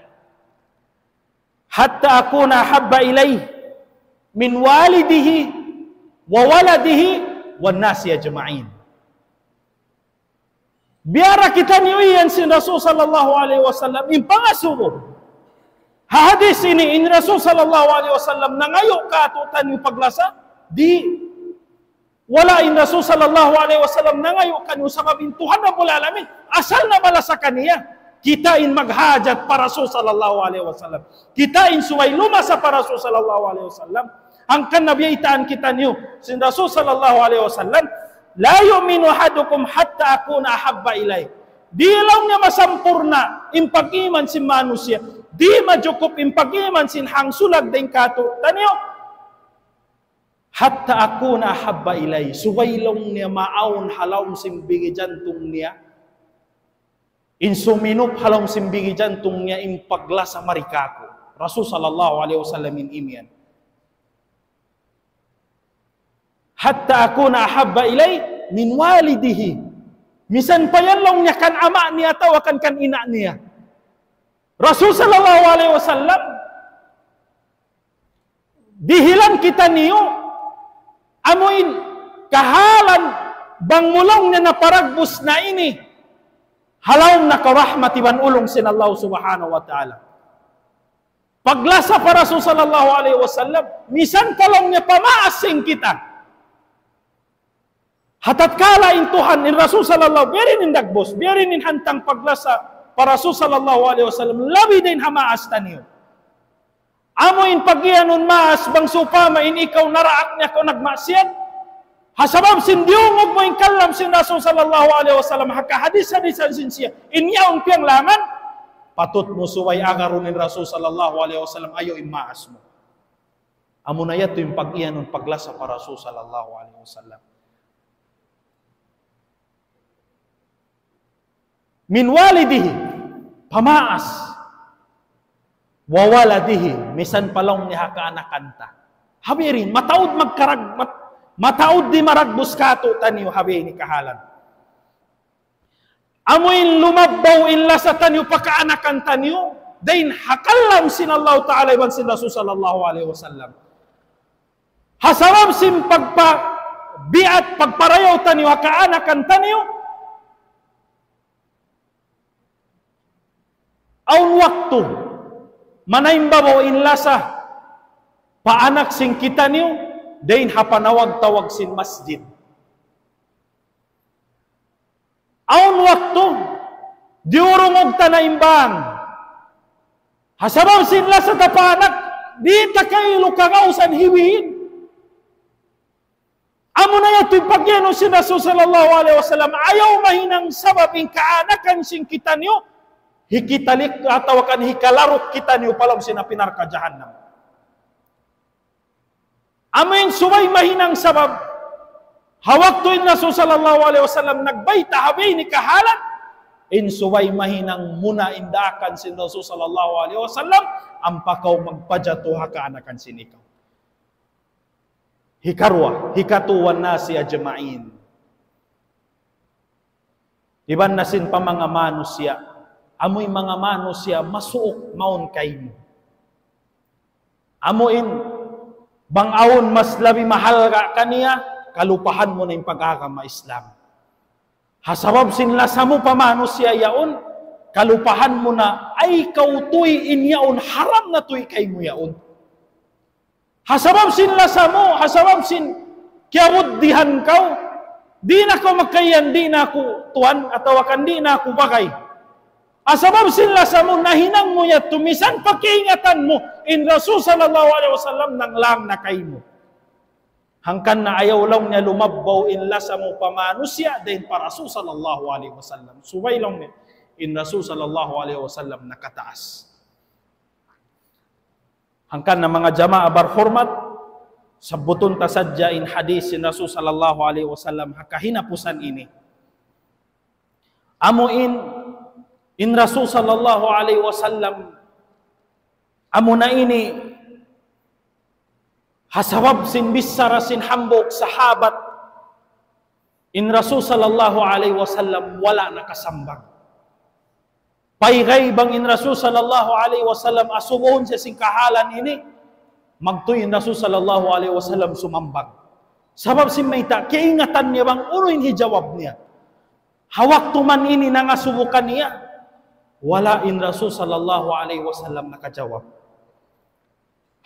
حتى أكون أحب إليه من والده وولده والناس أجمعين. Biya' da kitaniyu iyan sin Rasul sallallahu alayhi wasallam, in pangasubu. Ha hadith ini, in Rasul sallallahu alayhi wasallam, nangayu' kātu'niyu paglasa, di'. Wala' in Rasul sallallahu alayhi wasallam nangayu' kaniyu, sabab in Tuhan Rabbul Alamin, asal na malasa kaniya. Kita in maghajat pa Rasul sallallahu alayhi wasallam. Kita in subay lumasa pa Rasul sallallahu alayhi wasallam. Hangkan na biyaytaan kitaniyu sin Rasul sallallahu alayhi wasallam, لا يؤمن أحدكم حتى أكون أحب إليه. Di' laung niya masampurna' in pag-iman sin manusiya'. Di' majukup in pag-iman sin hangsulag dayn kātu'niyu. حتى أكون أحب إليه. Subay laung niya maawn ha lawm sin bigi jantung niya. In suminup ha lawm sin bigi jantung niya in paglasa mari kāku'. Rasul sallallahu alayhi wasallam in imiyan. حتى أكون أحب إليه من والده. Misan pa yan laung niya kan ama' niya atawa kan, kan ina' niya. Rasul sallallahu alayhi wasallam, dihilan kitaniyu, amu in kahalan bang mu laung niya naparagbus na ini, ha lawm na karahmat iban ulung sin Allah subhanahu wa ta'ala. Paglasa pa Rasul sallallahu alayhi wasallam, misan pa laung niya pamaas sin kita. Ha tatkala in Tuhan, in Rasul sallallahu, biya' diin in dagbus, biya' diin in hantang paglasa pa Rasul sallallahu alayhi wasallam, labi dayn ha maas taniyu. Amu in pag-iyanun maas, bang sawpama in ikaw naraak niya kaw nagmaksiyat. Ha sabab sin diyungug mu in kalam sin Rasul sallallahu alayhi wasallam, ha kahadis-hadisan sin siya, in yaun piyanglangan, patut mu subay agarun in Rasul sallallahu alayhi wasallam, ayaw in maas mu. Amuna yadtu in pag-iyanun paglasa pa Rasul sallallahu alayhi wasallam. من والده, pamaas. وولده, misan pa laung niya ha kaanakan ta. Habirin, mataud magkarag-, mat-, mataud di' maragbus kātu'niyu, habirin, kahalan. Amu in lumabbaw in lasa taniyu pa kaanakan taniyu, dayn ha kalam sin Allah Ta'ala iban sin Rasul sallallahu alayhi wasallam. Ha sabab sin pagpabiat, pagparayaw taniyu ha kaanakan taniyu, awn waktu, manaimbabaw in lasa pa anak sin kitaniyu, dayn ha panawag-tawag sin masjid. Awn waktu, diyurungug ta na in bang. Ha sabab sin lasa ta pa anak, di' ta kailu kagausan hibihin. Amuna yadtu in pag-iyanun sin Rasul sallallahu alayhi wasallam, ayaw mahinang sabab in kaanakan sin kitaniyu, hikitalik atawa kan hikalaruk kitaniyu pa lawm sin api narka' jahannam. Amu in subay mahinang sabab, ha waktu in Rasul sallallahu alayhi wasallam nagbayta' ha bihaini kahalan, in subay mahinang muna in daakan sin Rasul sallallahu alayhi wasallam, ampa kaw magpajatu ha kaanakan sin ikaw. Hikaruwa, hikatu, والناس أجمعين. Iban na sin pa manga manusiya', amu in manga manusiya' masuuk mawn kaymu. Amu in, bang awn mas labi mahalga' kaniya, kalupahan mu na in pag-agama Islam. Ha sabab sin lasa mu pa manusiya' yaun, kalupahan mu na, ay kaw tuy in yaun, haram na tuy kaymu yaun. Ha sabab sin lasa mu, ha sabab sin kiyabuddihan kaw, di' na kaw magkaiyan, di' na aku tuwan, atawa kan di' na aku bagay. Ha sabab sin lasa mu, nahinang mu yadtu, misan pa kaingatan mu, in Rasul sallallahu alayhi wasallam nanglang na kaymu. Hangkan na ayaw laung niya lumabbaw in lasa mu pa manusiya', dayn pa Rasul sallallahu alayhi wasallam. Subay laung niya, in Rasul sallallahu alayhi wasallam nakataas. Hangkan na manga jamaa barhurmat, sabbutun ta sadja in hadith sin Rasul sallallahu alayhi wasallam ha kahinapusan ini. Amu in, in Rasul sallallahu alayhi wasallam, amu na ini, ha sabab sin bichara sin hambuuk sahabat, in Rasul sallallahu alayhi wasallam wala' nakasambag. Paygay bang in Rasul sallallahu alayhi wasallam asubuhun siya sin kahalan ini, magtuy in Rasul sallallahu alayhi wasallam sumambag. Sabab sin mayta', kaingatan niya bang unu in hijawab niya. Ha waktu man ini nangasubu kaniya, wala' in Rasul sallallahu alayhi wasallam nakajawab.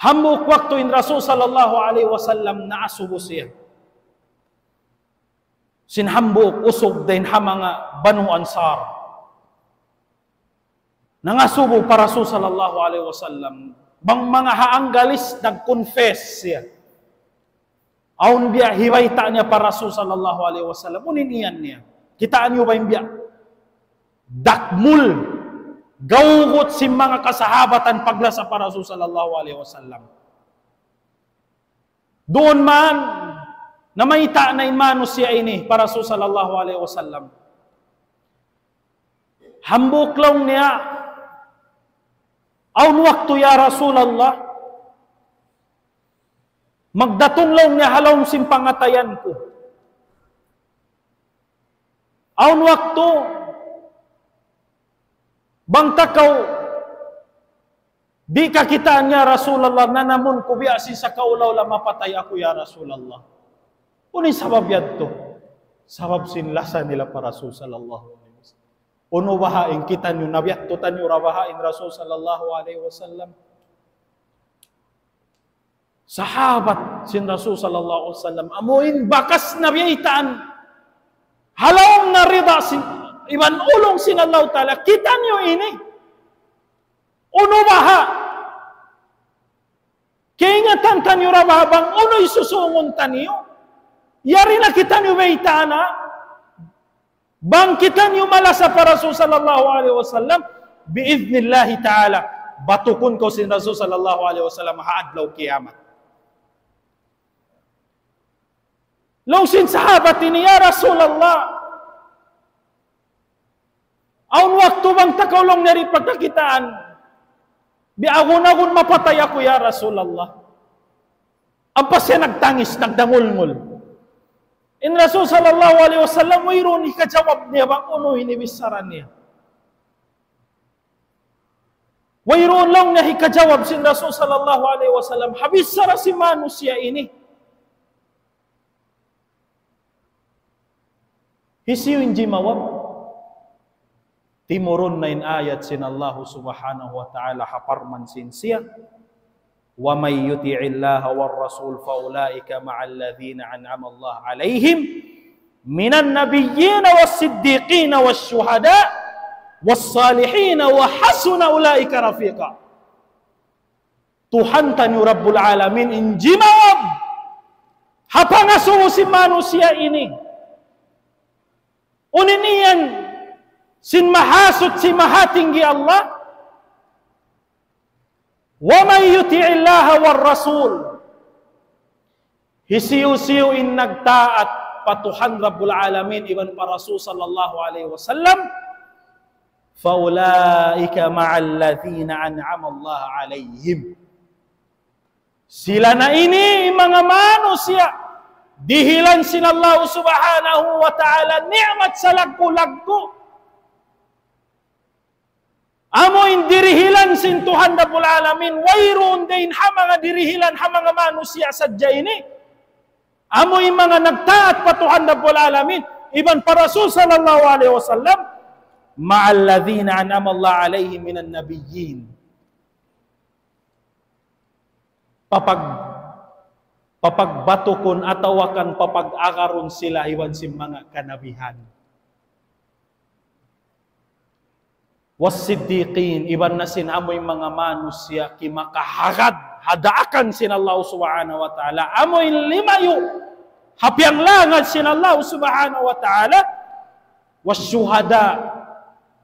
Hambuuk waktu in Rasul sallallahu alayhi wasallam naasubu siya sin hambuuk usug dayn ha manga Banu Ansar. Nangasubu pa Rasul sallallahu alayhi wasallam. Bang manga ha Anggalis nag-confess siya. Awn biya' hibayta' niya pa Rasul sallallahu alayhi wasallam. Unu in iyan niya? Kitaa niyu ba in biya' dakmul, gawgut sin manga kasahabatan paglasa pa Rasul sallallahu alayhi wasallam. Duun man, namayta' na in manusiya' ini pa Rasul sallallahu alayhi wasallam. Hambuuk laung niya, awn waktu ya Rasulullah, magdatung laung niya ha lawm sin pangatayan ku. Awn waktu, bang ta kaw, di' kakitaan ya Rasulullah, nanamun ku biya' sin sakaula-ula mapatay aku ya Rasulullah. Unu in sabab yadtu? Sabab sin lasa nila pa Rasul sallallahu alayhi wasallam. Unu baha' in kitaniyu, nabiya' tuud taniyu ra baha' in Rasul sallallahu alayhi wasallam. Sahabat sin Rasul sallallahu alayhi wasallam, amu in bakas na biyaytaan. Ha lawm na rida sin, iban ulung sin Allah Ta'ala. Kitaniyu ini. Unu baha'? Kaingatan taniyu ra baha' bang unu in susungun taniyu? Yari na kitaniyu baytaan, ha? Bang kitaniyu malasa pa Rasul sallallahu alayhi wasallam, bi'idhnillahi ta'ala, batukun kaw sin Rasul sallallahu alayhi wasallam ha adlaw kiyamat. Laung sin sahabat ini, "Ya Rasulullah, awn waktu bang ta kaw laung niya di' pagkakitaan, biya' agun-agun mapatay aku, ya Rasulullah." Ampa siya nagtangis, nagdangulngul. In Rasul sallallahu alayhi wasallam, wayruun hikajawab niya bang unu in bichara niya. Wayruun laung niya hikajawab sin Rasul sallallahu alayhi wasallam ha bichara sin manusiya' ini. Hisiyu in jimawab? Timurun na in ayat sin Allah subhanahu wa ta'ala ha parman sin siya, ومن يطع الله والرسول فأولئك مع الذين أنعم الله عليهم من النبيين والصديقين والشهداء والصالحين وحسن أولئك رفيقا. Tuhan taniyu Rabbul Alamin in jimawab ha pangasubu sin manusiya' ini. Unu in iyan sin Mahasuchi Mahatinggi Allah? ومن يطع الله والرسول. Hisiyu-siyu in nagtaat pa Tuhan Rabbul Alamin iban pa Rasul sallallahu alayhi wasallam, فأولئك مع الذين أنعم الله عليهم. Sila na ini in manga manusiya' dihilan sin Allah subhanahu wa ta'ala ni'mat salaggu'-laggu'. Amu in dirihilan sin Tuhan Rabbul Alamin, wayruun dayn ha manga dirihilan ha manga manusiya' sadja ini. Amu in manga nagtaat pa Tuhan Rabbul Alamin, iban pa Rasul sallallahu alayhi wasallam, مع الذين أنعم الله عليهم من النبيين. Papag-, papagbatukun atawa kan papag-agarun sila iban sin manga kanabihan. والصديقين, iban na sin amuin manga manusiya' kimakahagad ha daakan sin Allah subhanahu wa ta'ala, amuin limayu' ha piyanglangad sin Allah subhanahu wa ta'ala, والشهداء,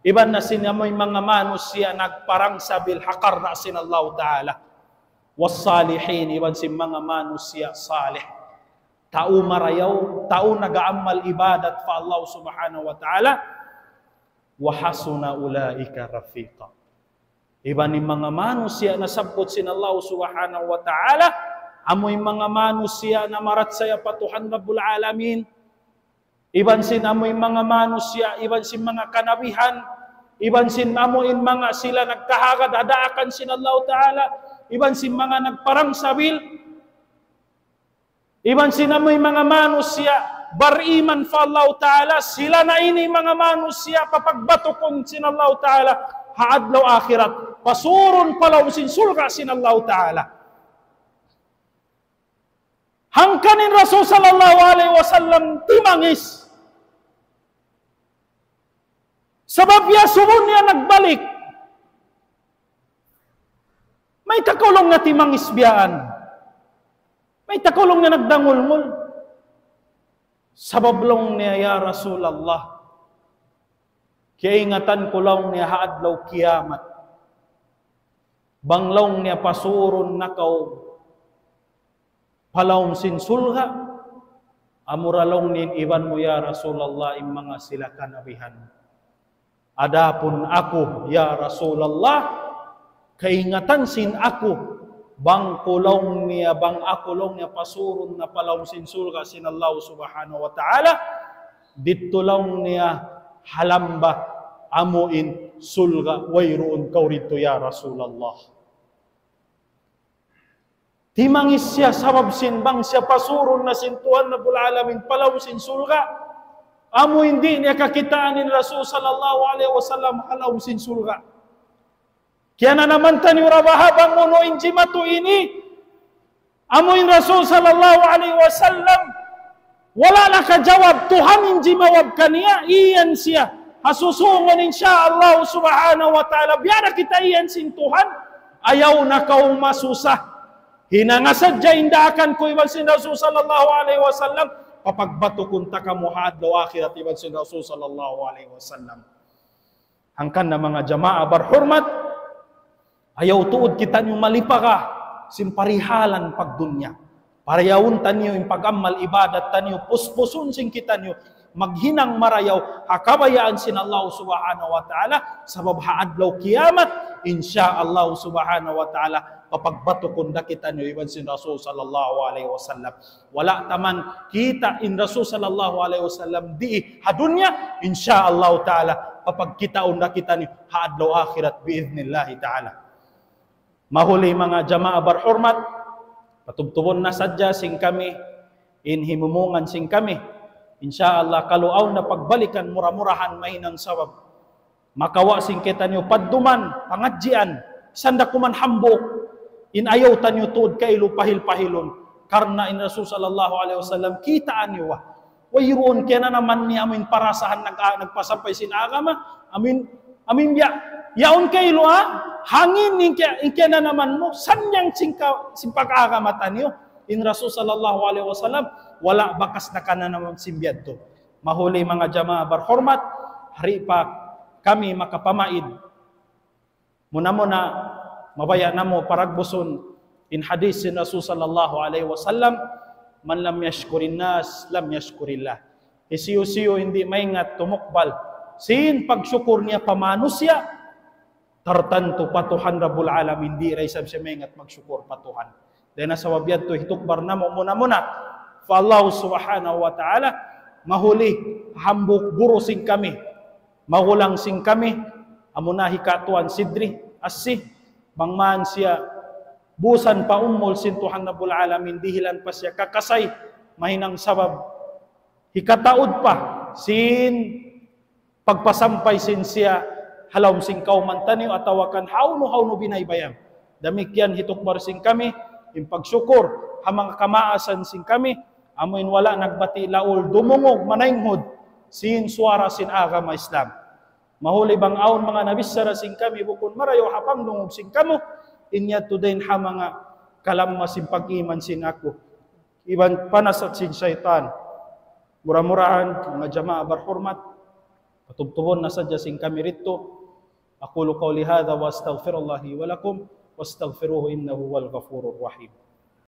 iban na sin amuin manga manusiya' nagparang sabil ha karna' sin Allah ta'ala. والصالحين, iban sin manga manusiya' salih. Tau marayaw, tau nag-aamal ibadat pa Allah Subhanahu wa Ta'ala. وحسن أولئك رفيقا. Iban in manga manusiya' nasabbut sin Allah Subhanahu wa Ta'ala, amu in manga manusiya' namarachaya pa Tuhan Rabbul Alamin, iban sin amu in manga manusiya', iban sin manga kanabihan, iban sin amu in manga sila nagkahagad ha daakan sin Allah Ta'ala, iban sin manga nagparang sabil, iban sin amu in manga manusiya' bariman pa Allah Ta'ala, sila na ini manga manusiya' papagbatukun sin Allah Ta'ala ha adlaw akhirat, pasurun pa lawm sin surga' sin Allah Ta'ala. Hangkan in Rasul sallallahu alayhi wasallam timangis. Sabab ya subun niya nagbalik. Mayta' kaw laung niya timangis biyaan? Mayta' kaw laung niya nagdangulngul? Sabab laung niya, "Ya Rasulullah, kiyaingatan ku laung niya ha adlaw kiyamat. Bang laung niya pasurun na kaw pa lawm sin surga', amura laung niya in iban mu ya Rasulullah in manga sila kanabihan. Adapun aku, ya Rasulullah, kaingatan sin aku, bang ku laung niya, bang aku laung niya pasurun na pa lawm sin surga' sin Allah Subhanahu wa Ta'ala, didtu laung niya ha lamba amu in surga', wayruun kaw didtu ya Rasulullah." Timangis siya sabab sin bang siya pasurun na sin Tuhan Rabbul Alamin pa lawm sin surga', amu in di' niya kakitaan in Rasul sallallahu alayhi wasallam ha lawm sin surga'. Kiyananaman taniyu ra baha' bang unu in jimatu ini, amu in Rasul sallallahu alayhi wasallam, wala' nakajawab, Tuhan in jimawab kaniya, iyan siya. Ha susungun, insya Allah subhanahu wa ta'ala, biya' da kita iyan sin Tuhan, ayaw na kaw masusa. Hinanga sadja in daakan ku iban sin Rasul sallallahu alayhi wasallam, papagbatukun ta kamu ha adlaw akhirat iban sin Rasul sallallahu alayhi wasallam. Hangkan na manga jamaa barhurmat, ayaw tuud kitaniyu malipaga sin parihalan pagdunya. Parayawun taniyu in pag-amal ibadat taniyu, puspusun sin kitaniyu, maghinang marayaw ha kabayaan sin Allah subhanahu wa ta'ala, sabab ha adlaw kiyamat, insya Allah subhanahu wa ta'ala, papagbatukun da kitaniyu iban sin Rasul sallallahu alayhi wasallam. Wala' ta man kita' in Rasul sallallahu alayhi wasallam di ha dunya, insya Allah ta'ala, papagkitaun da kitaniyu ha adlaw akhirat bi'idhnillahi ta'ala. Mahuli manga jamaa barhurmat, patubtubun na sadja sin kami, in himumungan sin kami. Insya Allah, kalu awn na pagbalikan, mura-murahan mahinang sabab makawa' sin kitaniyu padduman, pangadjian, sanda kuman hambuuk, in ayaw taniyu tuud kailu pahil-pahilun. Karna' in Rasul sallallahu alayhi wasallam, kitaa niyu, ah. Wayruun kiyananaman niya amin parasahan nag-, ah, nagpasampay sin agama, amin, amin biya', yaun kailu, ah, hangin in kiya-, in kiyananaman mu, sanyang sin ka-, sin pag-agama taniyu. In Rasul sallallahu alayhi wasallam, wala' bakas nakananaman sin biya' yadtu. Mahuli manga jamaa barhurmat, di' pa kami makapamaid. Muna-muna, mabaya' namu' paragbusun in hadith sin Rasul sallallahu alayhi wasallam, من لم يشكر الناس لم يشكر الله. Hisiyu-siyu in di' maingat tumukbal sin pagsukur niya pa manusiya', tartantu pa Tuhan Rabbul Alamin, di' da isab siya maingat magsukur pa Tuhan. Dayn ha sabab yadtu hitukbal namu' muna-muna pa Allah subhanahu wa ta'ala, mahuli hambuuk guru sin kami, magulang sin kami, amuna hi Katuan Sidri Assi, bang man siya busan pa umul sin Tuhan Rabbul Alamin, dihilan pa siya kakasay, mahinang sabab hikataud pa sin pagpasampay sin siya ha lawm sin kawman taniyu atawa kan hawnu-hawnu biyaybayan. Damikkiyan hitukbal sin kami, in pagsukur ha manga kamaasan sin kami, amu in wala' nagbati' laul, dumungug, manaynghud sin suwara sin agama Islam. Mahuli bang awn manga nabichara sin kami bukun marayaw ha pangdungug sin kamu, in yadtu dayn ha manga kalamma sin pag-iman sin aku iban panasat sin saytan. Mura-murahan, manga jamaa barhurmat, patubtubun na sadja sin kami didtu. أقول قولي هذا وأستغفر الله لي ولكم. واستغفروه إنه هو الغفور الرحيم.